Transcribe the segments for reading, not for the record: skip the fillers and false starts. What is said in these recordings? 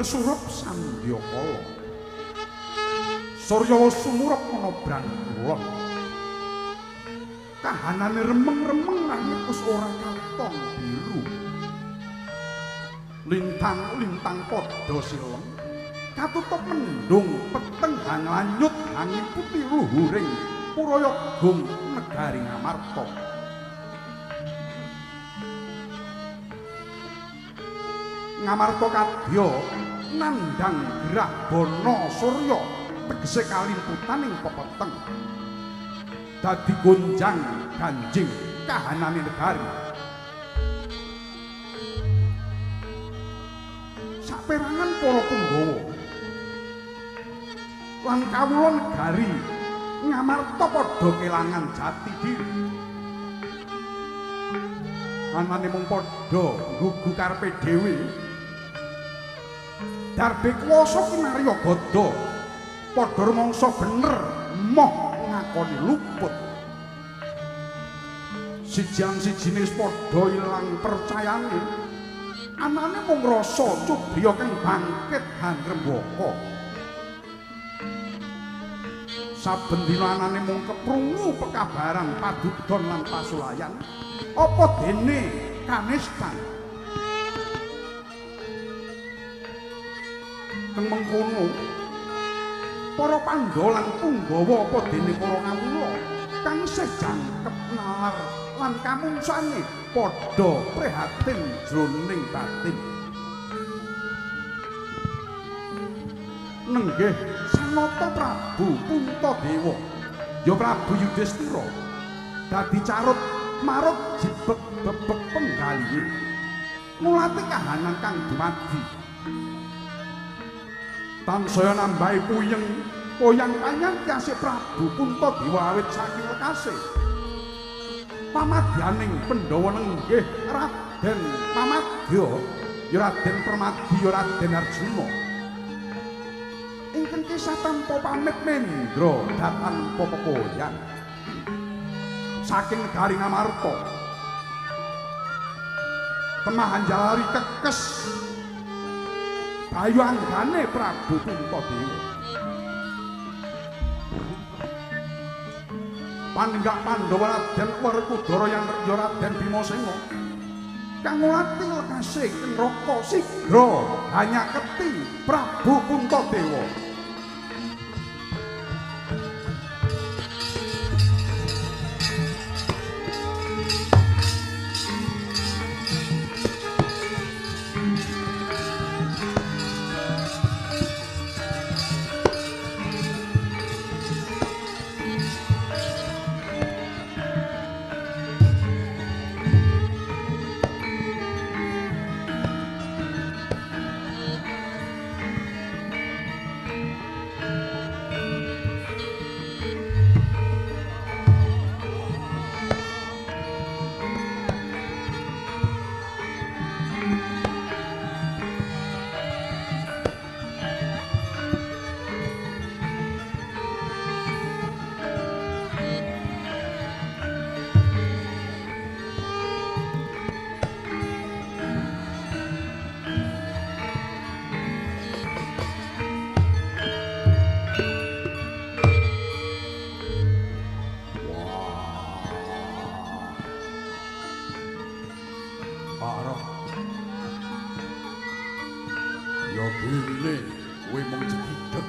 Munggel surup sandyakala. Surya wis sumurup ana brang kulon. Kahanane remeng-remeng langit wis ora katon biru. Lintang-lintang padha sileng, katutup mendung peteng hanglanyut hangiputi luhuring puraya gung negari Ngamarta. Ngamarta kadya nandhang gerah bana surya tegese kalimputaning pepeteng. Dadi gonjang ganjing kahanane negari. Saperangan para punggawa lan kawula negari Ngamarta padha kelangan jati diri. Anane mung padha nggugu karepe dhewe. Darbe kuwasa kinarya gada padha rumangsa bener moh ngakoni luput. Siji-sijine wis padha ilang percayane. Anane mung rasa cubriya kang bangkit hangrembaka. Saben dina anane mung keprungu pekabaran padudon lan pasulayan. Apa dene kanistan? Keng mengkono para Pandhawa lan Punggawa apa dene para kawula kang isih jangkep nalar lan kamungsane padha prihatin jroning batin. Nenggih Sanata Prabu Puntadewa ya Prabu Yudhistira dadi carut marut jibeg bebek penggalihe ngulati kahanan kang dumadi. Tansaya nambahi puyeng poyang panyang kiase Prabu Puntadewa awit saking lekase. Pamadyaning Pandhawa nenggih Raden Pamadya ya Raden Permadi ya Raden Arjuna. Ingkang kisah tanpa pamit mendra tanpa pepoyan saking negari Ngamarta. Temahan jalari kekes bayu anggane Prabu Puntadewa. Panenggak Pandhawa Raden Werkudara yang ya Raden Bimasena kang ngulati lekase neraka sigra hanyaketi Prabu Puntadewa. Ya gene kowe mung jegideg.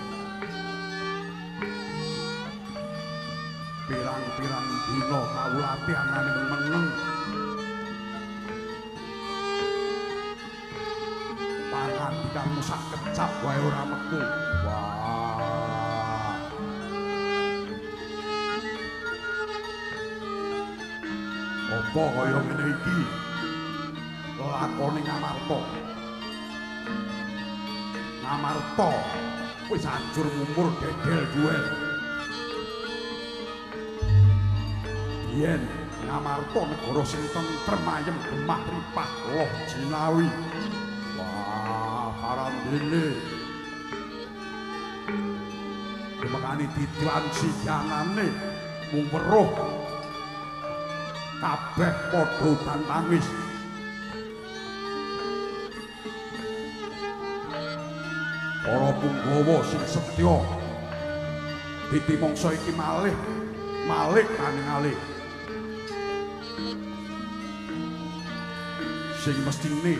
Pirang-pirang dina kawulate anane mung meneng. Pangandikanmu sak kecap wae ora metu. Wah. Apa kaya ngene iki? Lakone Ngamarta. Ngamarta wis hancur mumur dedel duel. Yen Ngamarta negara sing tentrem ayem gemah ripah loh jinawi. Wah, parandene. Demekane didwan sidanane mung weruh kabeh padha udan tangis. Para punggawa sing setya dadi mangsa iki malih malik paningalih sing mestine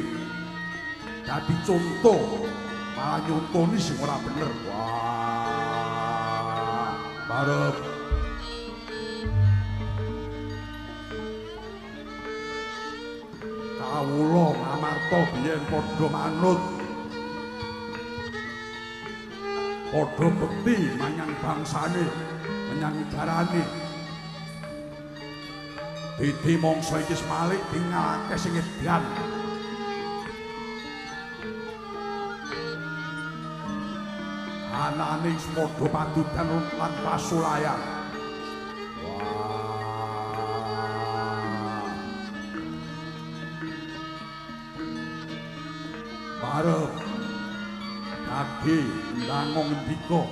dadi conto malah nyontoni sing ora bener. Wah, barep kawula Ngamarta biyen padha manut, padha bekti manyang bangsane, menyang negarane. Dadi mangsa iki malik tinggalake sing edan. Anane wis padha padudan lan pasulayan. Wah. Barep kage ndango ngendika,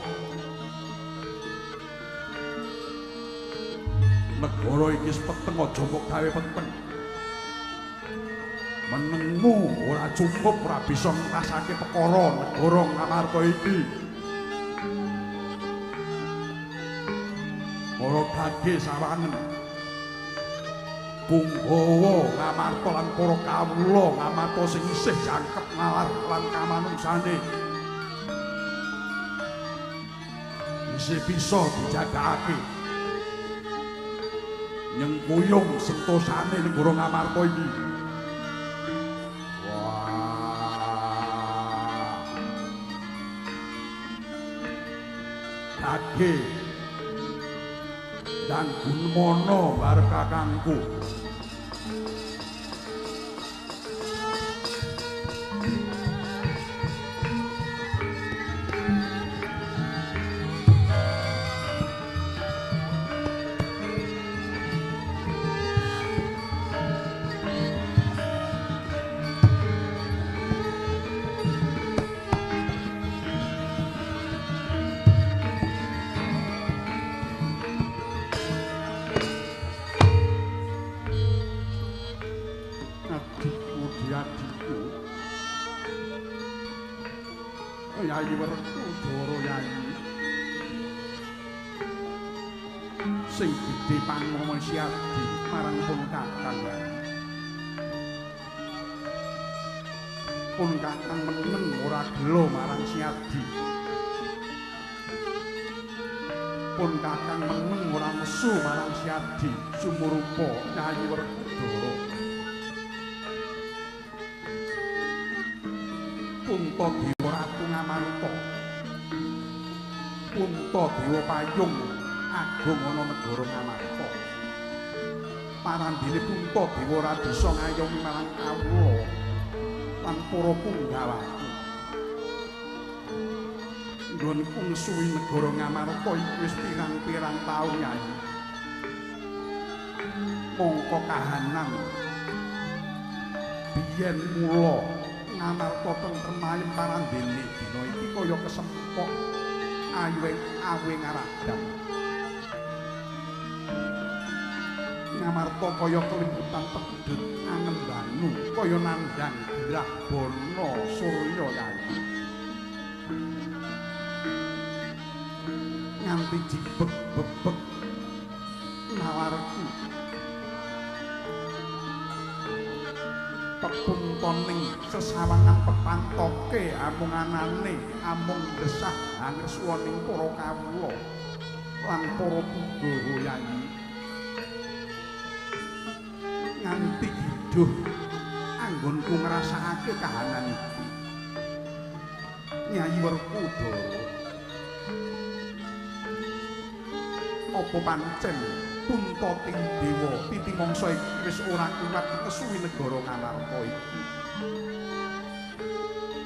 negara iki peteng aja mbok gawe peteng. Menengmu ora cukup, ora bisa ngrasake perkara negara Ngamarta iki. Para gage sawangen punggawa Ngamarta lan para kawula Ngamarta sing isih jangkep nalar lan kamanungsane isih bisa dijagakake nyengkuyung sentosane negara Ngamarta iki. Wah, gage dan gunmono bareng kakangku. Yayi Werkudara Yayi sing gedhe pangmomo Siadi marang pun kakang. Pun kakang meneng ora gelo marang Siadi. Pun kakang meneng ora nesu marang Siadi sumurupa Yayi Werkudara. Punta Dewa Ratu Ngamarta, Punta Dewa Payung agung ana negara Ngamarta. Parandene Punta Dewa ora bisa ngayomi marang kawula lan para punggawaku. Nggonku ngesuwi negara Ngamarta iki wis pirang-pirang taun Yayi. Mongko kahanan biyen mula Ngamarta tentrem ayem parandene dina iki kaya kesempok ayuing awe ngaradam. Ngamarta kaya kelimputan pedhut angen danu kaya nandhang gerah bona surya Yayi. Nganti jibeg bebek nalarku pepuntoning sesawangan pepantoke amung anane amung desah angresuwaning para kawula lan para punggawa Yayi. Nganti giduh anggonku ngrasakake kahanan iki. Yayi Werkudara, apa pancen Punta Dewa titi mangsa iki wis ora kuat ngesuwi negara Ngamarta iki?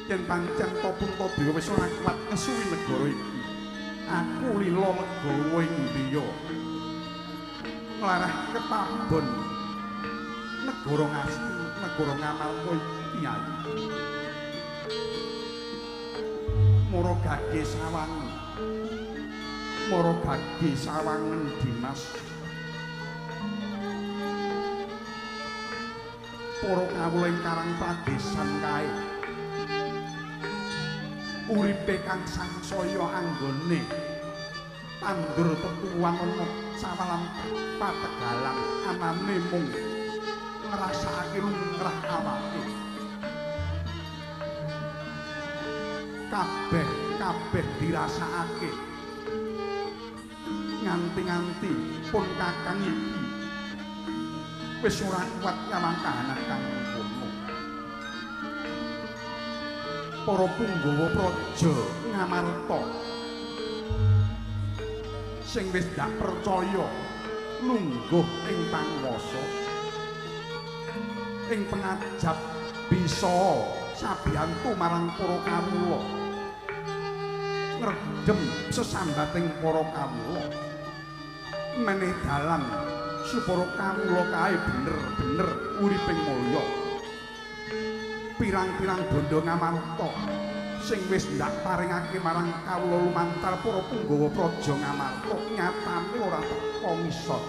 Yen pancen ta Punta Dewa wis ora kuat ngesuwi negara iki, aku lila legawa ing ndiya nglarah ketabon negara Ngasti, negara Ngamarta iki Yayi. Mara gage sawangen, mara gage sawangen Dimas. Para kawula ing Karang Pradesan kae Uripe kang sangsaya anggone tandur tetuan ana sawalan pategalan anane mung ngrasakake lumrah awake. Kabeh kabeh dirasakake nganti-nganti pun kakang iki wis ora kuat nyawang kahanan kang mengkono. Para punggawa praja Ngamarta sing wis ndak percaya lungguh ing panguwasa ing pengajap bisa sabiyantu marang para kawula, ngredhem sesambating para kawula, menih dalan supaya kawula kae bener-bener uriping mulya. Pirang-pirang bondo Ngamarta sing wis ndak paringake marang kawula lumantar para punggawa praja Ngamarta nyatane ora teka ngisor.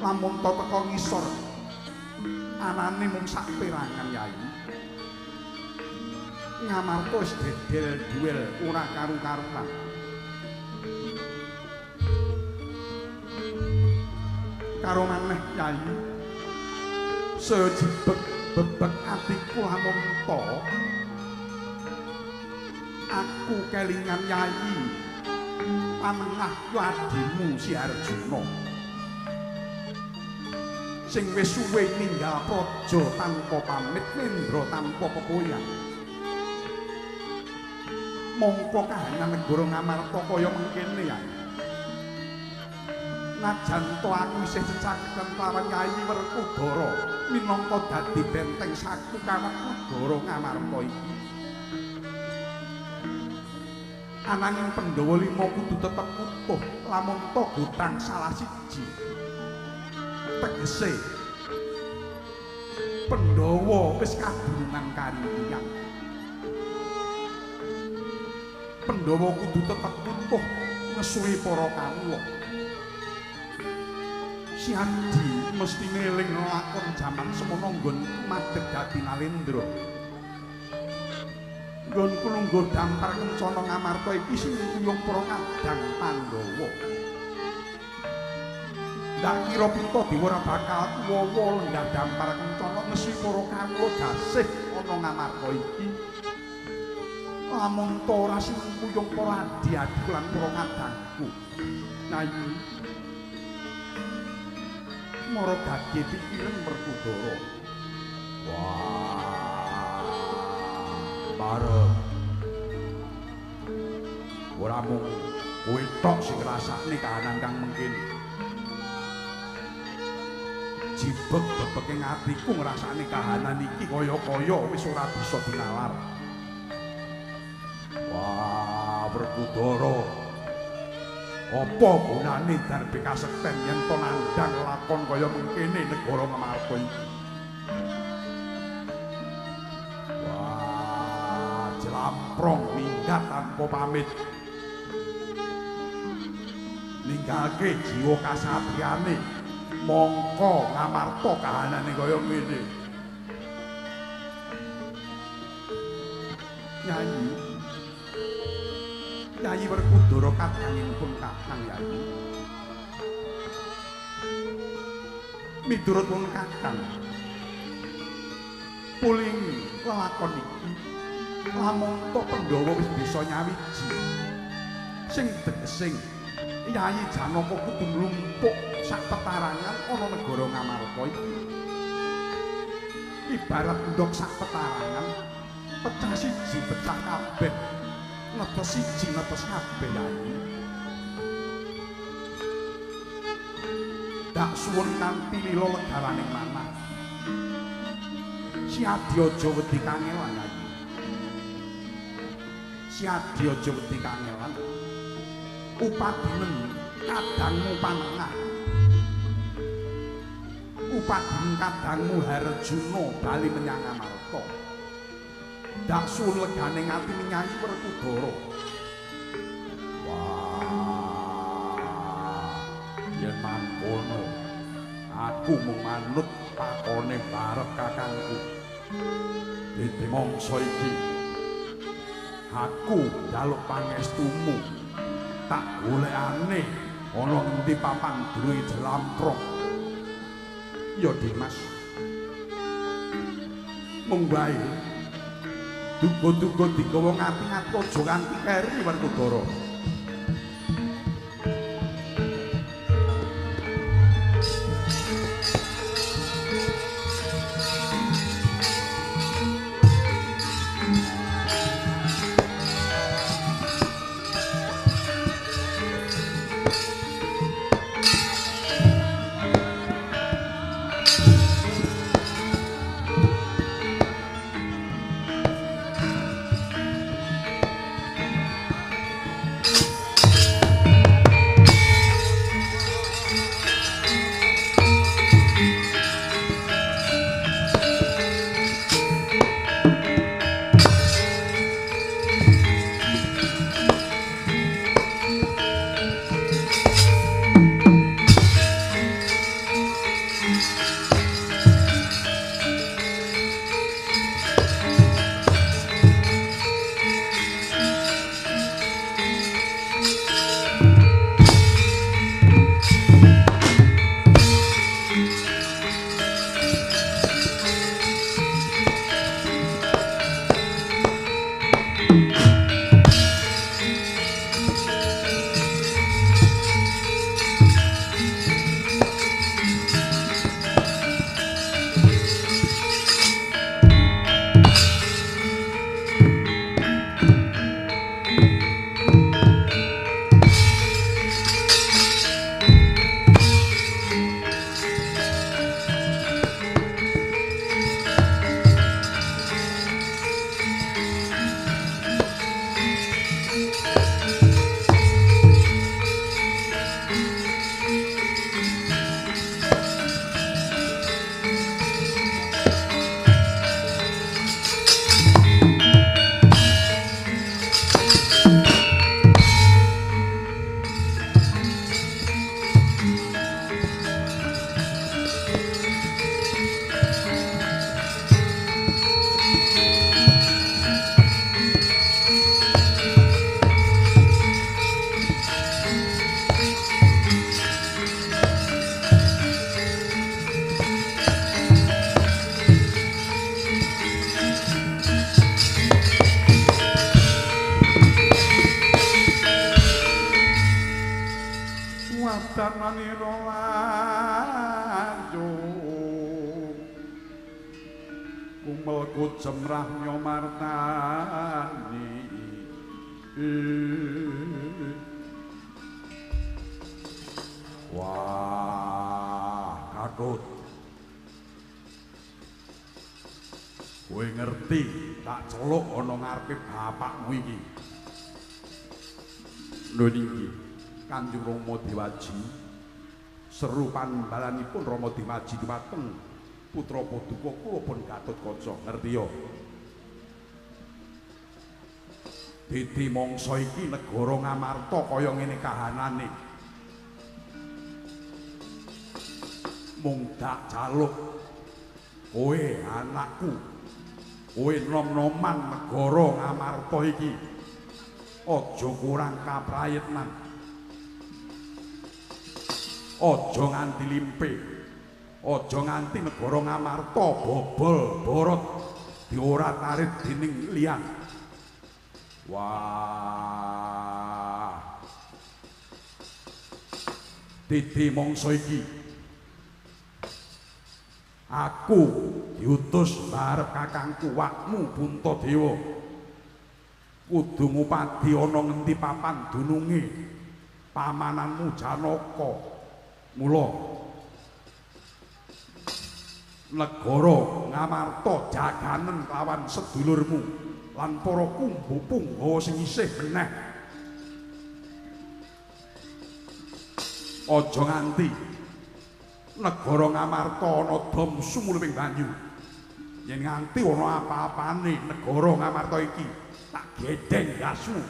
Lamun ta teka ngisor anane mung sak perangan yai. Ngamarta wis dedel duel ora karu-karuan. Karo maneh yai, saya jibeg bebek atiku lamun ta aku kelingan yai panengah adimu Si Arjuna sing wis suwe ninggal praja tanpa pamit nendra tanpa pepoyan. Mongko kahanan negara Ngamarta kaya mengkene yai. Najan to aku isih cecaken kelawan Yai Werkudara minangka dadi benteng saku kawat negara Ngamarta iki. Ananging Pandhawa lima kudu tetep utuh lamun to gotang salah siji. Tegese Pandhawa wis kadunungan karintiyan. Pandhawa kudu tetep utuh ngesuhi para kawula. Si Adi mesti ngeling lakon jaman semono nggon madheg dadi Nalendra. Nggonku lungguh dampar kencana Ngamarta iki sing nguyung para kadang Pandhawa. Ndak kira Puntadewa ora bakal kuwawa lenggah dampar kencana ngesi para kawula dasih ana Ngamarta iki. Lamun ta ora sing nguyung para adi-adiku lan para kadangku. Nayi mara gage pikiran Werkudara. Wah, bareng ora mung kowe tok sing ngrasakne kahanan kang mengkene. Jibeg bebeke atiku ngrasakne kahanan iki kaya-kaya wis ora bisa dinalar. Wah, Werkudara, apa gunane darbe kasekten yen to nandhang lakon kaya mengkene negara Ngamarta iki? Wah, jlamprong minggat tanpa pamit, ninggalke jiwa kasatriyane mongko Ngamarta kahanane kaya ngene. Yai, Yai Werkudara kadangipun kakang Yai. Miturut pun kakang, puling lelakon iki lamun to Pandhawa wis bisa nyawiji sing tegesing Yai Janaka kudu mlumpuk sak petarangan ana negara Ngamarta iki. Ibarat ndok sak petarangan pecah siji pecah kabeh, netes siji netes kabeh Yai. Dak suwun kanthi lila legawaning manah. Si Adi aja wedi kangelan Yai. Si Adi aja wedi kangelan. Upadinen kadangmu panengah, upadinen kadangmu Harjuna bali menyang Ngamarta. Dak suwun legane ati Nyai Werkudara. Wah, yen mangkono aku mung manut pakone barep kakangku. Dadi mangsa iki Aku njaluk pangestumu. Tak golekane ana ngendi papan dununge Jlamprong. Ya Dimas. Mung wae duga-duga digawa ngati-ati aja nganti keri Werkudara. Wadananira lanjung kumel kujemrah nyomartani. Wah, Katut. Kowe ngerti tak celuk ana ngarepe bapakmu iki. Lho niki Kanjeng Rama Dewaji seru pambalanipun Rama Dewaji dumateng putra paduka kula pun Gatotkaca ngerti ya. Dadi mangsa iki negara Ngamarta kaya ngene kahanane. Mung dak jaluk kowe anakku, kowe nom-noman negara Ngamarta iki aja kurang kaprayitnan. Aja nganti limpe, aja nganti negara Ngamarta bobol borot diorat-arit dening liyan. Wah, dadi mangsa iki aku diutus barep kakangku wakmu Puntadewa kudu ngupadi ana ngendi papan dununge pamananmu Janaka. Mula negara Ngamarta jaganen lawan sedulurmu lan para kumbu punggawa sing isih meneh. Aja nganti negara Ngamarta ana dom sumuluping banyu. Yen nganti ana apa-apane negara Ngamarta iki tak gedheng gasmu.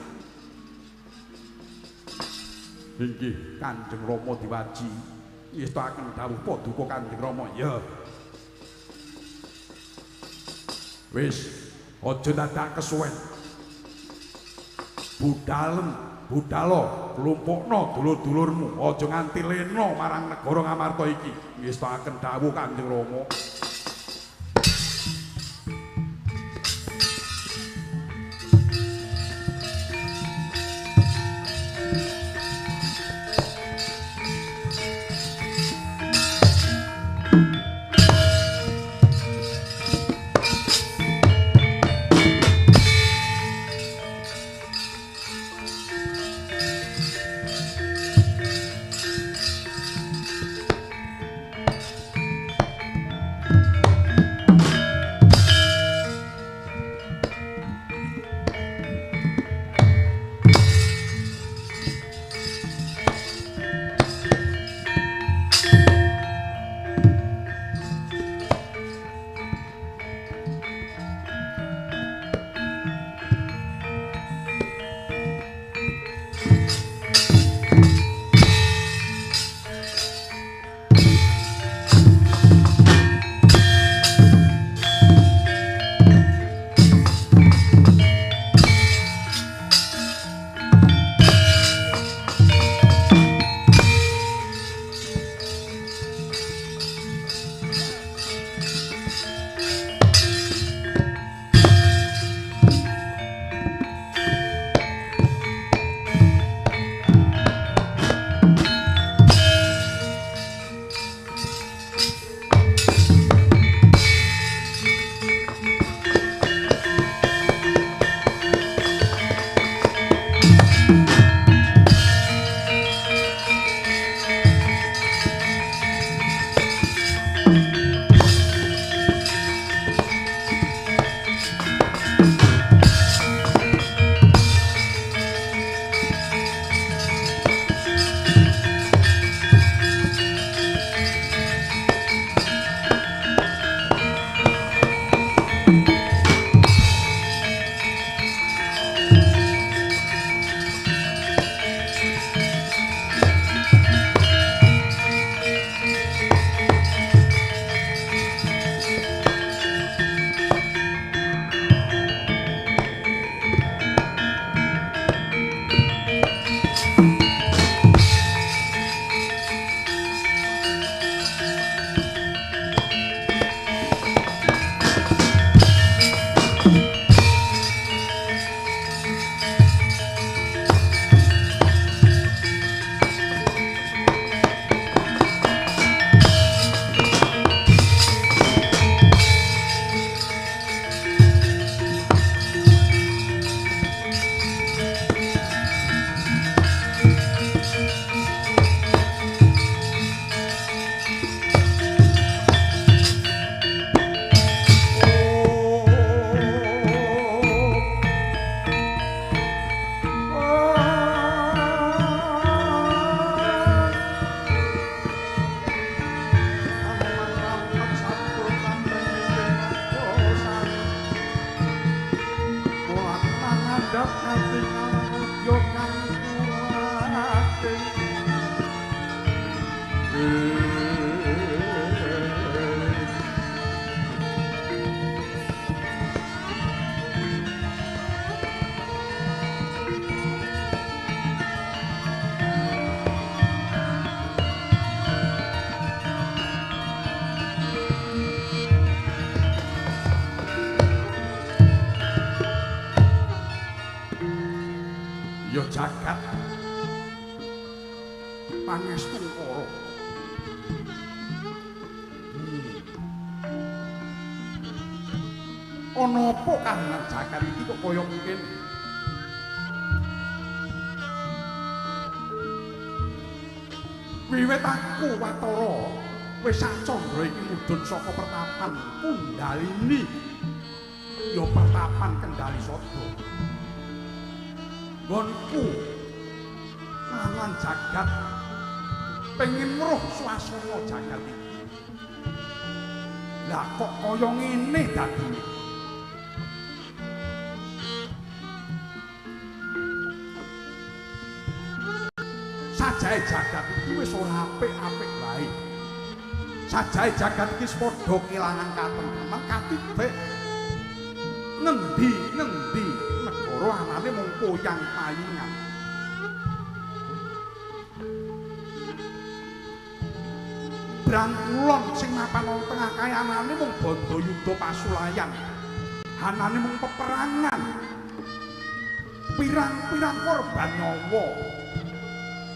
Inggih Kanjeng Rama Dewaji ngestakaken dawuh paduka Kanjeng Rama. Ya. Wis aja dadak kesuwen. Budalen, budalo, klumpukno dulur-dulurmu, aja nganti lena marang negara Ngamarta iki. Ngestakaken dawuh Kanjeng Rama. Ya jagat pangestu kara. Ana apa kahanan jagat iki kok kaya ngene? Wiwit aku watara wis sacandra iki mudhun saka pertapan Kundalini. Ya pertapan Kendali Sada. Nggonku mangan jagat pengen weruh swasana jagat iki. Lah kok kaya ngene dadine? Sajae jagat iki wis ora apik-apik wae. Sajae jagat iki wis padha kelangan katentreman katitik. Ngendi-ngendi negara anane mung poyang payingan. Brangkulon sing mapan ana tengah kae anane mung bandayuda pasulayan. Anane mung peperangan. Pirang-pirang korban nyawa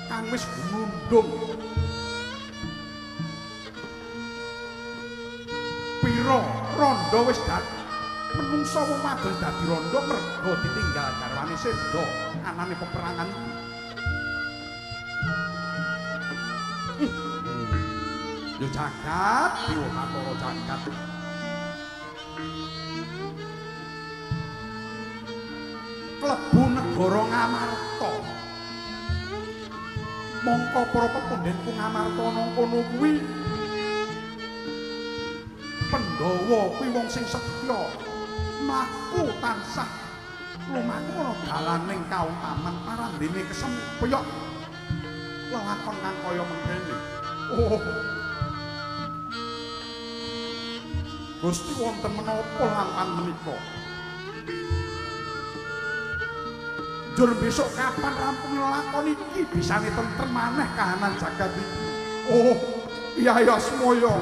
kang wis gumlundung. Pira rondo wis dadi menungsa wong wadon dadi rondo mergo ditinggal garwane seda anane peperangan iki. Yo jagat, yo Bathara jagat. Klebu negara Ngamarta. Mongko para pepundhenku Ngamarta nang kono kuwi Pandhawa kuwi wong sing setya, mlaku tansah lumaku ana dalaning kautaman parandene kesempyok lelakon kang kaya mengkene. Oh. Gusti wonten menapa lampahan menika? Njur besok kapan rampung lelakon iki bisane tentrem maneh kahanan jagat iki. Oh, Kyai Asmaya.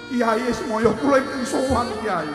Kyai Asmaya kula ingkang sowan Kyai.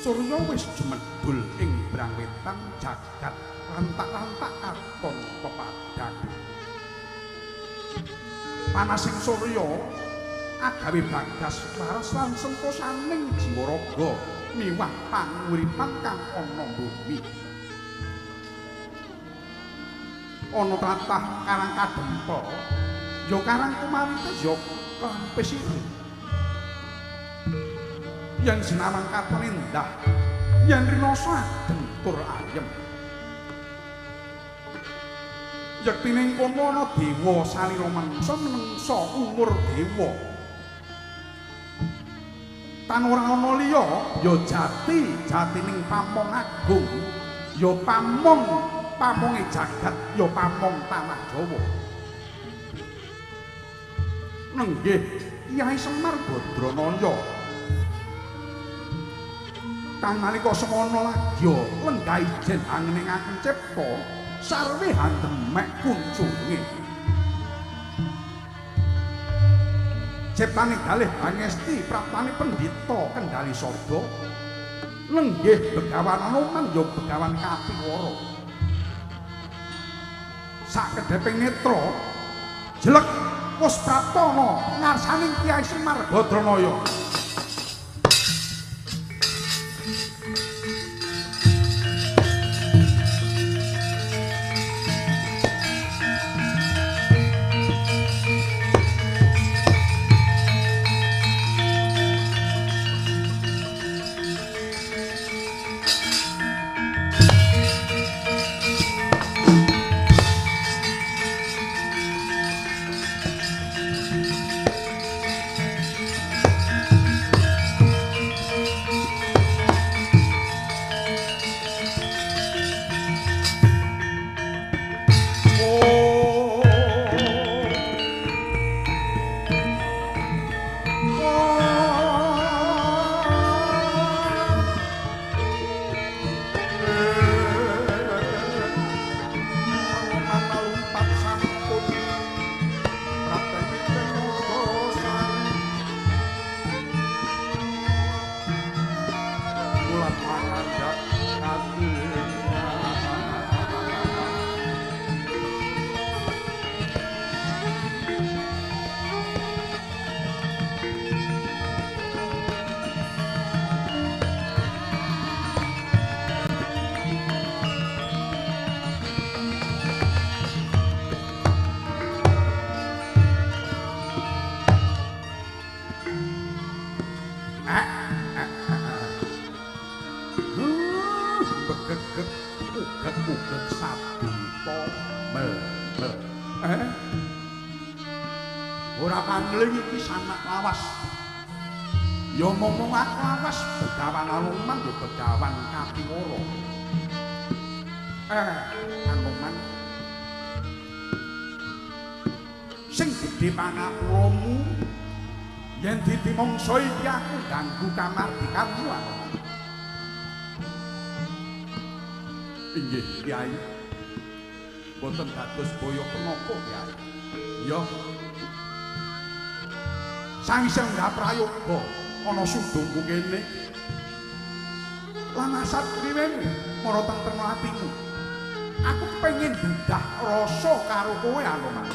Surya wis jumedhul ing brangwetan jagat lantak-lantak katon pepadang. Panasing surya agawe bagas waras lan sentosaning jiwa raga miwah panguripan kang ana bumi. Ana tlatah karang kadempel, ya karang kumarite ya klampis iri. Yen sinawang katon endah, yen rinasa adem tur ayem. Yektine kono ana dewa salira manungsa menungsa umur dewa. Tan ora ana liya ya jati jatining pamong agung, ya pamong pamonge jagat, ya pamong tanah Jawa. Nenggih Kyai Semar Badranaya kang nalika semono ladya lenggah ijen angening cipta sarwe handemek kuncunge. Ciptane galih pangesti praptane pendhita kendali sabda. Nenggih Begawan Anoman ya Begawan Kapiwara. Sakedheping netra jelek wis praptana ngarsaning Kyai Semar Badranaya. Ora pangling iki sanak lawas. Ya momong lawas Begawan Anoman ya Begawan Kapiwara. Anoman sing gedhe pangapuramu yen ditimangsa iki aku ganggu kamardikanmu Anoman. Inggih Kyai. Boten dados boyo kenapa Kyai. Ya sangse enggak prayoga ana sudungku kene lan asat kriwene mara tentrem atimu. Aku pengen dudah rasa karo kowe Anoman.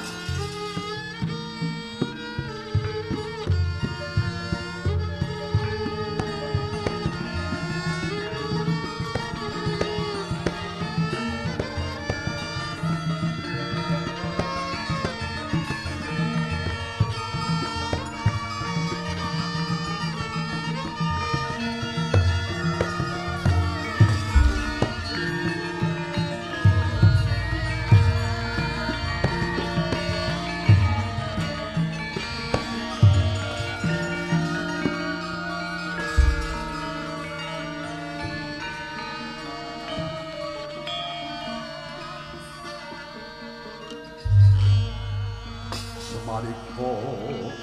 Semalika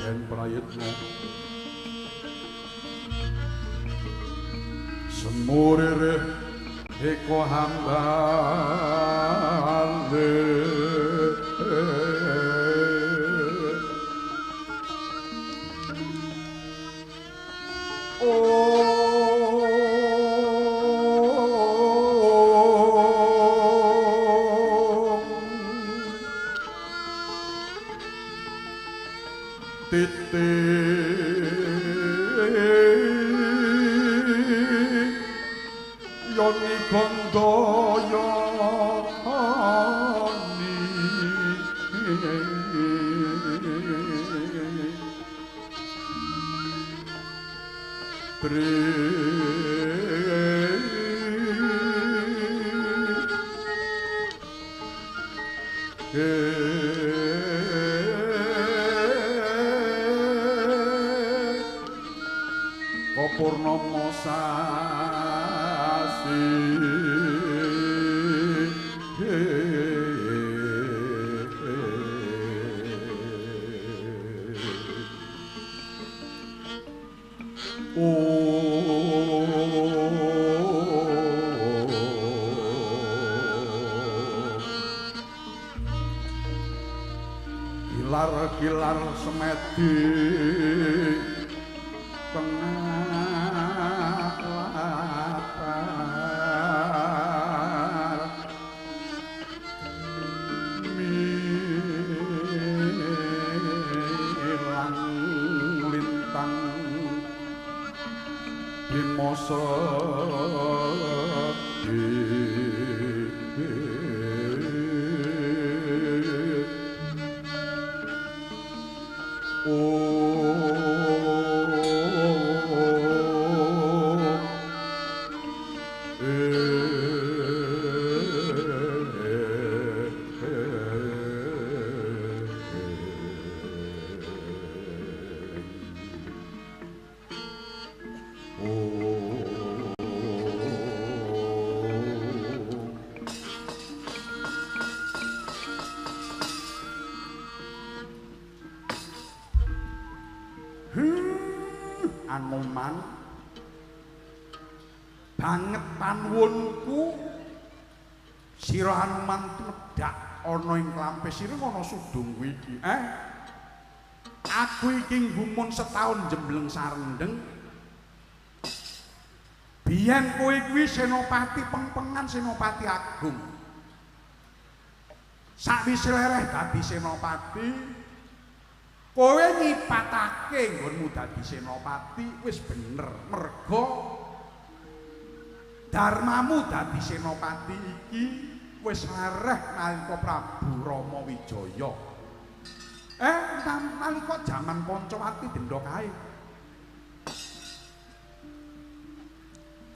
den prayitna semurire eko hambale yoni gondoyoni tri Purnama sasi gilar-gilar semedi tengah latar milang lintang bima sedhi. Anoman banget panuwunku sira Anoman tumedhak ana ing klampe sira ana sudungku iki. Aku iki nggumun setahun jembleng sarendeng. Biyen kowe kuwi senopati pengpengan, senopati agung. Sakwise lereh dadi senopati, kowe nyipatake nggonmu dadi senopati wis bener, merga dharmamu dadi senopati iki wis lereh nalika Prabu Rama Wijaya. Nalika jaman Pancawati dendha kae.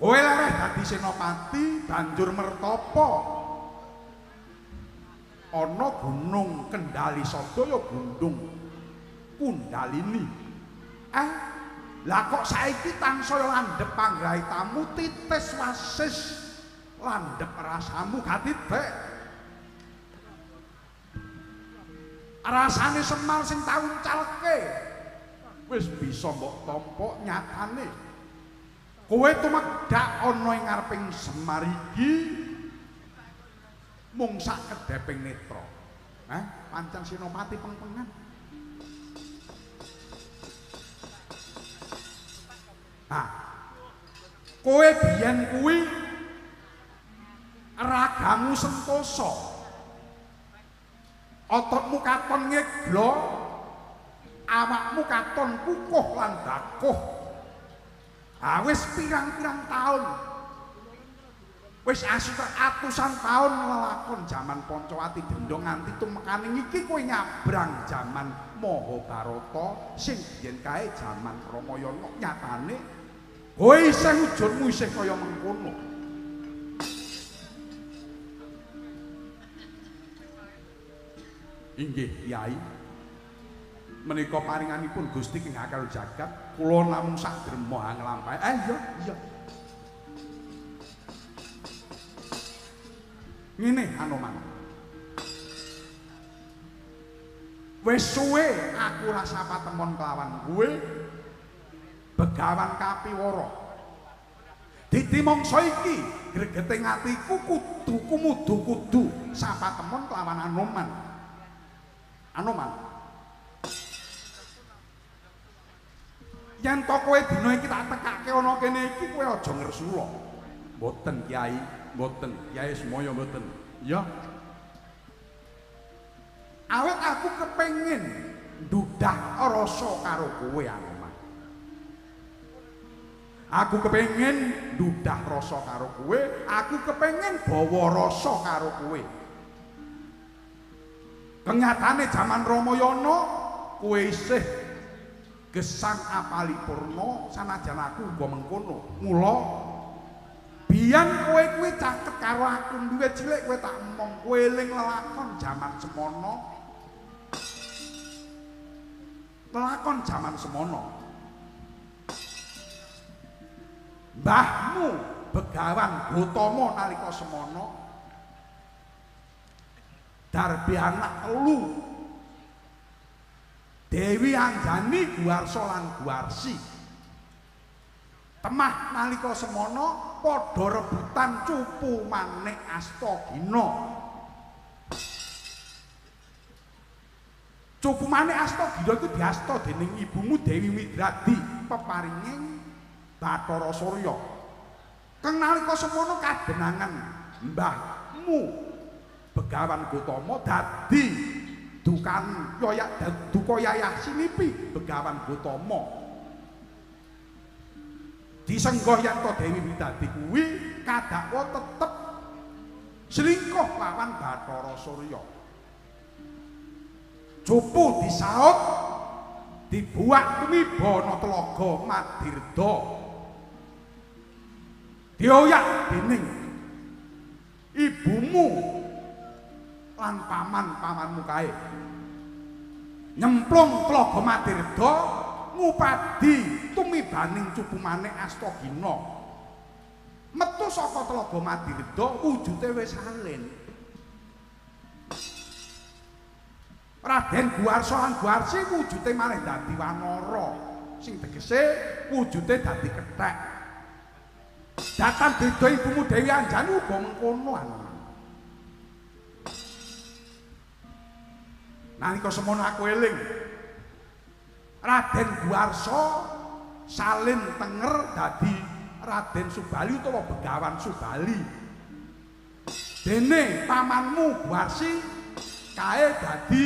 Kowe lereh dadi senopati banjur mertapa ana gunung Kendali Sadaya Gunung Kundalini. Lah kok saiki tansaya landhep panggraitamu titis wasis landhep rasamu gak titik. Rasane Semar sing tau uncalke wis bisa mbok tampa nyatane. Kowe tumedhak ana ing ngareping Semar iki mung sak kedheping netra. Pancen senopati pengpengan. Nah, kowe biyen kuwi ragamu sentosa. Ototmu katon ngeglo, awakmu katon kukuh lan bakuh. Ah, wis pirang-pirang taun, wis atusan taun lelakon jaman Pancawati dendha nganti tumekane iki kowe nyabrang jaman Mahabharata sing biyen kae jaman Ramayana. Nyatane kowe isih wujudmu isih kaya mengkono. Inggih Kyai, menika paringanipun Gusti King Akal Jagat, kula namung sak derma nglampahi. Iya iya. Ngene Anoman. Wis suwe aku rasa patemon kelawan kowe begawan kapiwara. Dadi mangsa iki gregete atiku kudu kumudu kudu sapatemon kelawan Anoman. Anoman, yen to kowe dina iki tak tekake ana kene iki kowe aja ngresula. Mboten Kyai, mboten. Kyai semoyo mboten. Ya. Awit aku kepengin ndudah rasa karo kowe Anoman. Aku kepengin ndudah rasa karo kowe, aku kepengin bawa rasa karo kowe. Kenyatane jaman Ramayana kowe isih gesang apalipurna sanajan aku uga mengkono. Mula biyen kowe kuwi caket karo aku duwe cilik kowe tak emong kowe eling lelakon jaman semono Lelakon jaman semono. Mbahmu Begawan Gotama nalika semono darbe anak telu, Dewi Anjani, Guwarsa lan Guwarsi. Temah nalika semono padha rebutan cupu manik Astagina. Cupu manik Astagina iku diasta dening ibumu Dewi Widradi peparinging Bathara Surya. Kang nalika semono kadenangan mbahmu Begawan Gotama dadi dukan yoyak duka yayah sinipi Begawan Gotama. Disenggoh yen to Dewi Widadi kuwi kadakwa tetep selingkuh lawan Bathara Surya. Cupu disaut dibuak tumiba ana telaga Madirda. Dioyak dening ibumu lan paman-pamanmu kae. Nyemplung telaga Madirda ngupadi tumibaning cupu manik Astagina. Metu saka telaga Madirda wujute wis salin. Raden Guwarsa lan Guwarsi wujute malih dadi wanara sing tegese wujute dadi kethek. Datan beda ibumu Dewi Anjani uga mengkono Anoman. Nalika semono aku eling Raden Guwarsa salin tenger dadi Raden Subali utawa Begawan Subali. Dene pamanmu Guwarsi kae dadi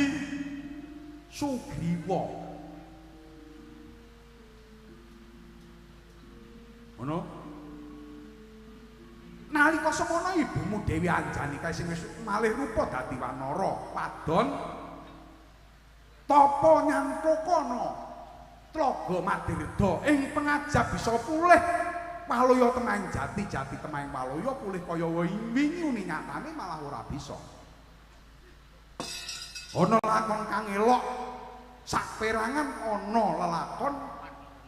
Sugriwa. Ngono. Nalika semono ibumu Dewi Anjani kae sing wis malih rupa dadi wanara wadon tapa nyantokono tlaga Madirda ing pengajap bisa pulih waloya temahing jati, jati temahing waloya pulih kaya wingi uni nyatane malah ora bisa. Ana lakon kang elok saperangan ana lelakon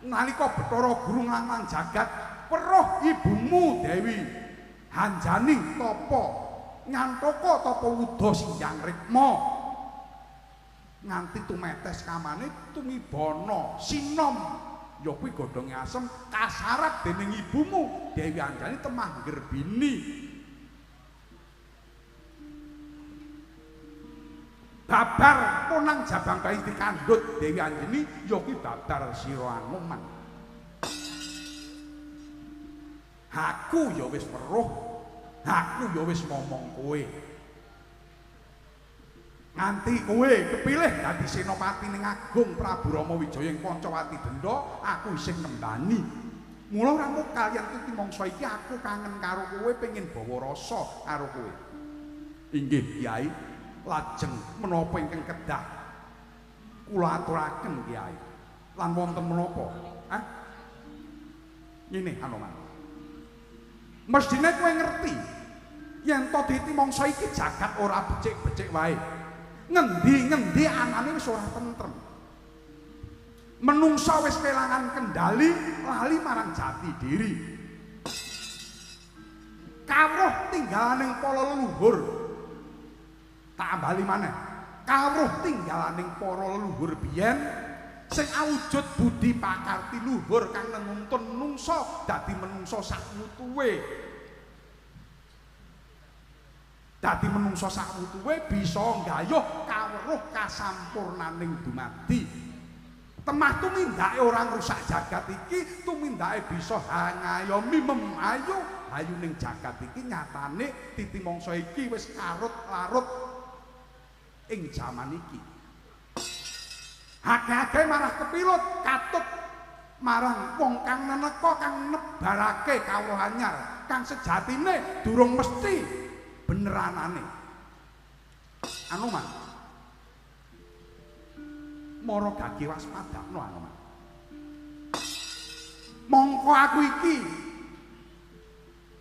nalika Bathara Guru nglang jagat weruh ibumu Dewi Anjani tapa nyantaka tapa wuda sinjang rikma nganti tumetes kamane tumibana sinom ya kuwi godhonge asem kasarat dening ibumu Dewi Anjani temah nggerbini. Babar ponang jabang bayi dikandhut Dewi Anjani ya kuwi babar sira Anoman. Aku ya wis weruh, aku ya wis ngomong kowe. Nganti kowe kepilih dadi senopati ning Agung Prabu Rama Wijaya ing Pancawati Denda, aku isih nembani. Mula ora mokal yen titi mangsa iki aku kangen karo kowe, pengin bawa rasa karo kowe. Inggih Kyai, lajeng menapa ingkang kedah kula aturaken Kyai? Lan wonten menapa? Hah? Ngene Anoman. Mestine kowe ngerti yen to titi mangsa iki jagat ora becik-becik wae. Ngendi-ngendi anane wis ora tentrem. Menungsa wis kelangan kendali, lali marang jati diri. Kawruh tinggalaning para leluhur. Tak ambali maneh. Kawruh tinggalaning para leluhur biyen sing awujud budi pakarti luhur kang nenuntun menungsa dadi menungsa sakwutuwe. Dadi menungsa sakwutuwe bisa nggayuh kawruh kasampurnaning dumadi. Temah tumindake ora ngrusak jagat iki, tumindake bisa hangayomi memayu hayuning jagat iki nyatane titi mangsa iki wis karut-larut ing jaman iki. Akeh-akeh marah kepilut katut marang wong kang neneka kang nebarake kawruh anyar kang sejatine durung mesti beneranane. Anoman, mara gage waspadakno Anoman. Mongko aku iki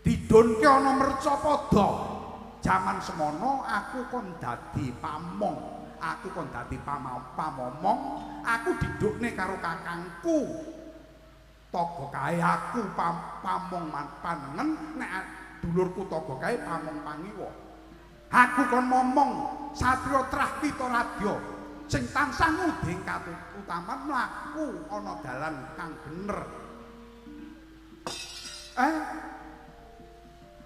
didonke ana mercapada jaman semono aku kon dadi pamong. Aku kon dadi pamomong, aku didukne karo kakangku. Toga kae aku pamong panengen, nek dulurku toga kae pamong pangiwa. Aku kon momong satriya trah pita radya sing tansah nguding katutaman mlaku ana dalan kang bener.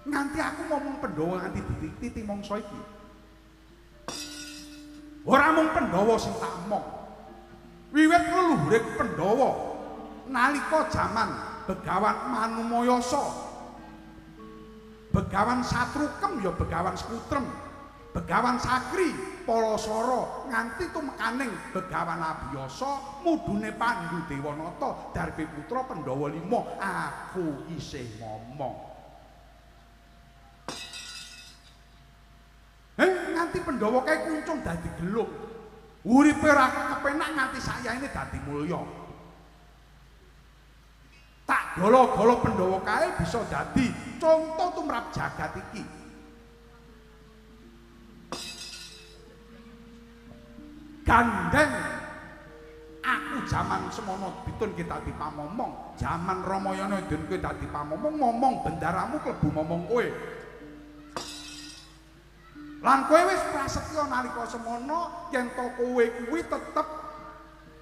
Nganti aku ngomong Pandhawa nganti dititi mangsa iki. Ora mung Pandhawa sing tak omong. Wiwit leluhure Pandhawa nalika jaman Begawan Manumayasa, Begawan Satrukem ya Begawan Skutrem, Begawan Sakri Palasara nganti tumekaning Begawan Abiyasa mudune Pandu Dewanata Darbe Putra Pandhawa 5 aku isih ngomong. Nganti Pandhawa kae kuncung dadi gelung. Uripe ora kepenak nganti sayaine dadi mulya. Tak golo-golo Pandhawa kae bisa dadi conto tumrap jagat iki. Gandeng aku jaman semono bitun ki dadi pamomong, jaman Ramayana idun kowe dadi pamomong, momong bendaramu klebu momong kowe. Lan kowe wis prasetya nalika semono yen to kowe kuwi tetep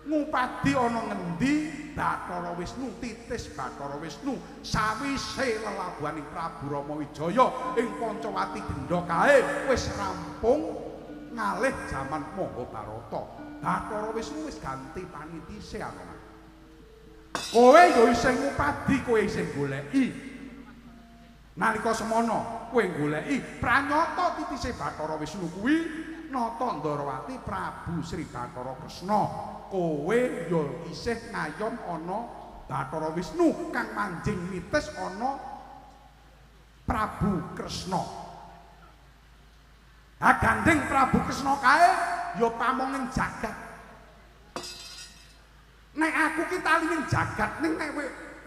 ngupadi ana ngendi Bathara Wisnu, titis Bathara Wisnu sawise lelabuhaning Prabu Rama Wijaya ing Pancawati Gendha kae wis rampung ngalih jaman Mahabharata. Bathara Wisnu wis ganti panitise ana. Kowe yo isih ngupadi, kowe isih goleki. Nalika semono kowe goleki pranyata titise Bathara Wisnu kuwi nata Ndarawati Prabu Sri Bathara Kresna. Kowe yo isih ngayom ana Bathara Wisnu kang manjing mitis ana Prabu Kresna. Ha gandeng Prabu Kresna kae ya pamonging jagat. Nek aku ki talining jagat ning nek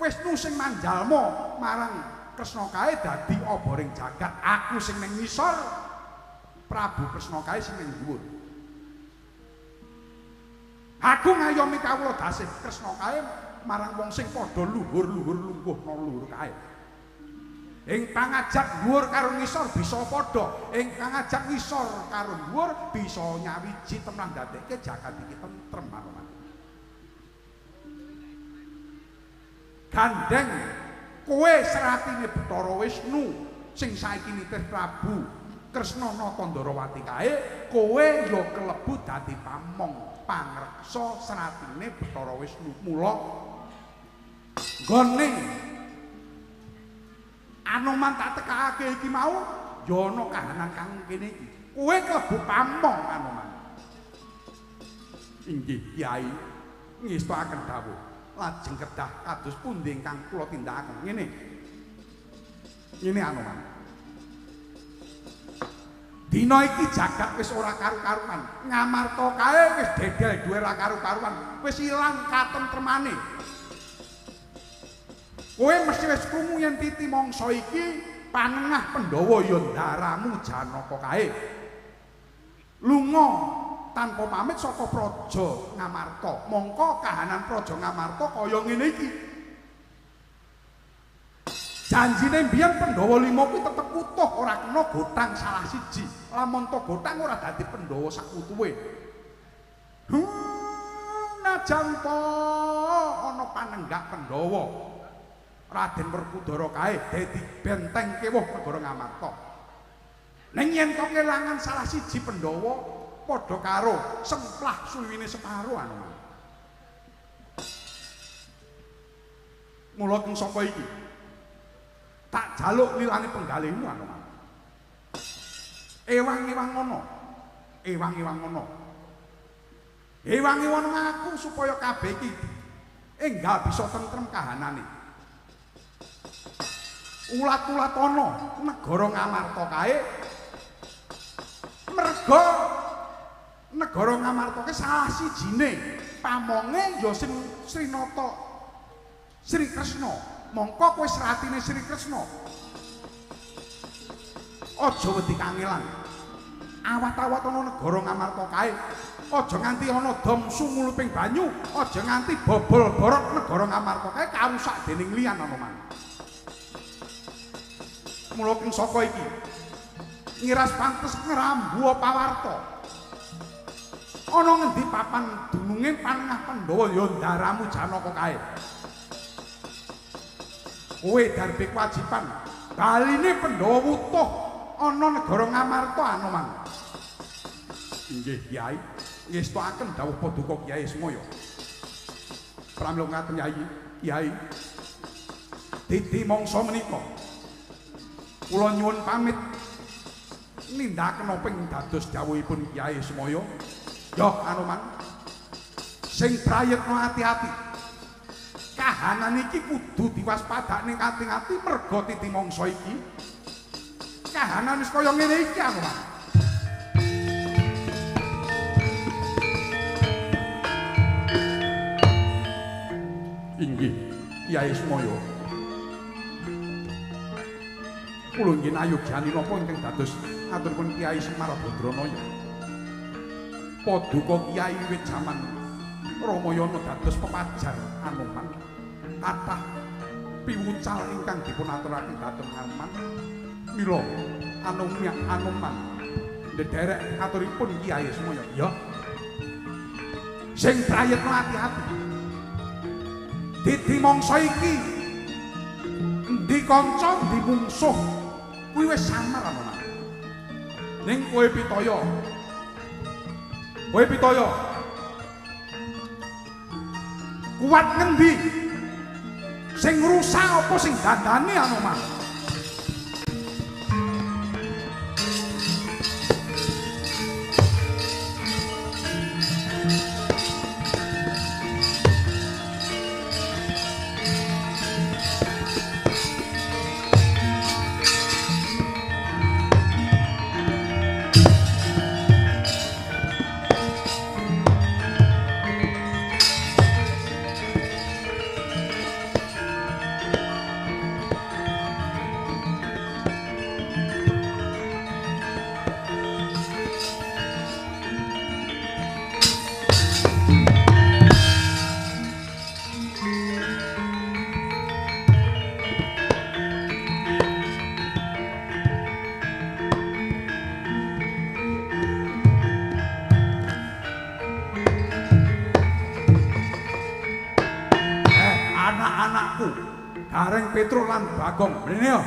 Wisnu sing manjalma marang Kresna kae dadi oboring jagat, aku sing ning ngisor, Prabu Kresna kae sing ning dhuwur. Aku ngayomi kawula dasih Kresna kae marang wong sing padha luhur-luhur lungguhna luhur kae. Ing pangajak dhuwur karo ngisor bisa padha, ing pangajak ngisor karo dhuwur bisa nyawiji temlah ndadekke jagat iki tentrem marang. Gandeng kowe seratine Bathara Wisnu sing saiki nitih Prabu Kresna nata Ndarawati kae, kowe ya kelebu dadi pamong pangreksa seratine Bathara Wisnu. Mula nggone Anoman tak tekakake iki mau ya ana kahanan kang kene iki. Kowe klebu pamong Anoman. Inggih Kyai, ngestokaken dawuh. Lajeng kedah kados pundi ingkang kula tindakaken. Ngene. Ngene Anoman. Dina iki jagat wis ora karu-karuan. Ngamarta kae wis dedel duwe ora karu-karuan, wis ilang katentremane. Kowe mesti wis krungu yen titi mangsa iki panengah Pandhawa ya ndaramu Janaka kae. Lunga tanpa pamit saka Praja Ngamarta. Mongko kahanan Praja Ngamarta kaya ngene iki. Janjine mbiyen Pandhawa 5 kuwi tetep utuh, ora kena gotang salah siji. Lamun to gotang ora dadi Pandhawa sakutuwe. Najan to ana panenggak Pandhawa, Raden Werkudara kae dadi benteng kewuh negara Ngamarta. Ning yen to kelangan salah siji Pandhawa padha karo semplah suwiwine separo anu. Mula keng sapa iki? Tak jaluk lilane penggalihmu anu. Ewang-ewang ngono. Ewang-ewang ngono. Ewang-ewang aku supaya kabeh iki enggal bisa tentrem kahanane. Ulat-ulat ana negara Ngamarta kae merga negara Ngamarta kae salah sijine pamonge ya sing Srinata Sri Kresna. Mongko kowe sratine Sri Kresna. Aja wedi kangelan. Awat-awat ana negara Ngamarta kae. Aja nganti ana dom sumuluping banyu, aja nganti bobol borok negara Ngamarta kae karusak dening liyan Anoman. Mula king saka iki ngiras pantes ngrambu pawarta. Ana ngendi papan dununge panengah Pandhawa ya ndaramu Janaka kae. Kowe darbe kewajiban baline Pandhawa wutuh ana negara Ngamarta Anoman. Inggih Kyai, ngestokaken dawuh paduka Kyai Semaya. Pramila ngaten Yai, Kyai. Didi mangsa menika kula nyuwun pamit nindakaken apa ing dados dawuhipun Kyai Semaya. Yo Anoman, sing prayitna ati-ati. Kahanan iki kudu diwaspadakne ati-ati merga titi mangsa iki. Kahanan wis kaya ngene iki Anoman. Inggih Kyai Semaya. Kula nggih nayogyani napa ingkang dados aturipun Kyai Semar Badranaya. Paduka Kyai wiwit jaman Ramayana dados pepajar Anoman. Kathah piwucal ingkang dipun aturaken dhateng Anoman. Mila Anoman ndherek aturipun Kyai Semaya. Ya. Sing prayitna ati-ati. Didi mangsa iki endi kanca endi mungsuh kuwi wis samar Anoman. Ning kowe pitaya. Kowe pitaya. Kuat ngendi? Sing ngrusak apa sing dandani Anoman? Anak-anakku Gareng Petruk lan Bagong mrene yo.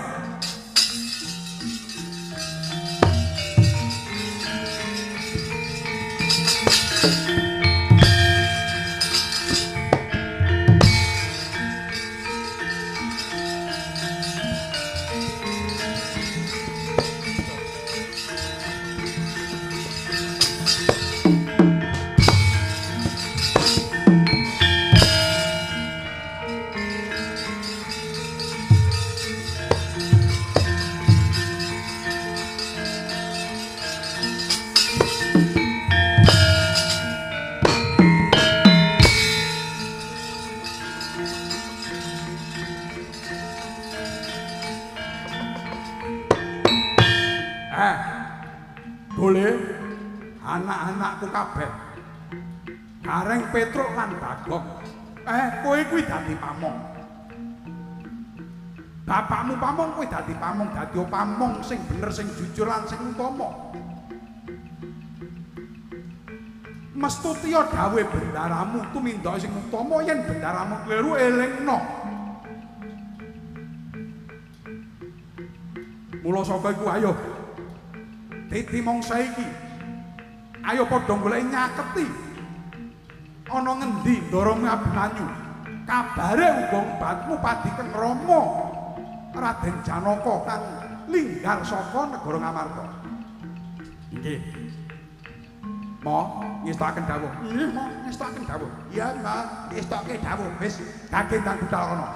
Boleh anak-anakku kabeh Gareng Petruk lan Bagong. Kowe kuwi dadi pamong. Bapakmu pamong, kowe dadi pamong, dadi pamong sing bener, sing jujur lan sing utama. Mestutiya dawuhe bendaramu tumindak sing utama, yen bendaramu kleru elingno. Mula saka iku ayo titi mangsa iki ayo padha golek nyaketi ana ngendi Ndara Abimanyu. Kabare uga mbatmu padiken Rama Raden Janaka kang linggar saka negara Ngamarta. Inggih. Mo ngestokaken dawuh. Nggih, Mo ngestokaken dawuh. Iya, Mo ngestokke dawuh. Wis kage ndang budal kono.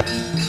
Thank you.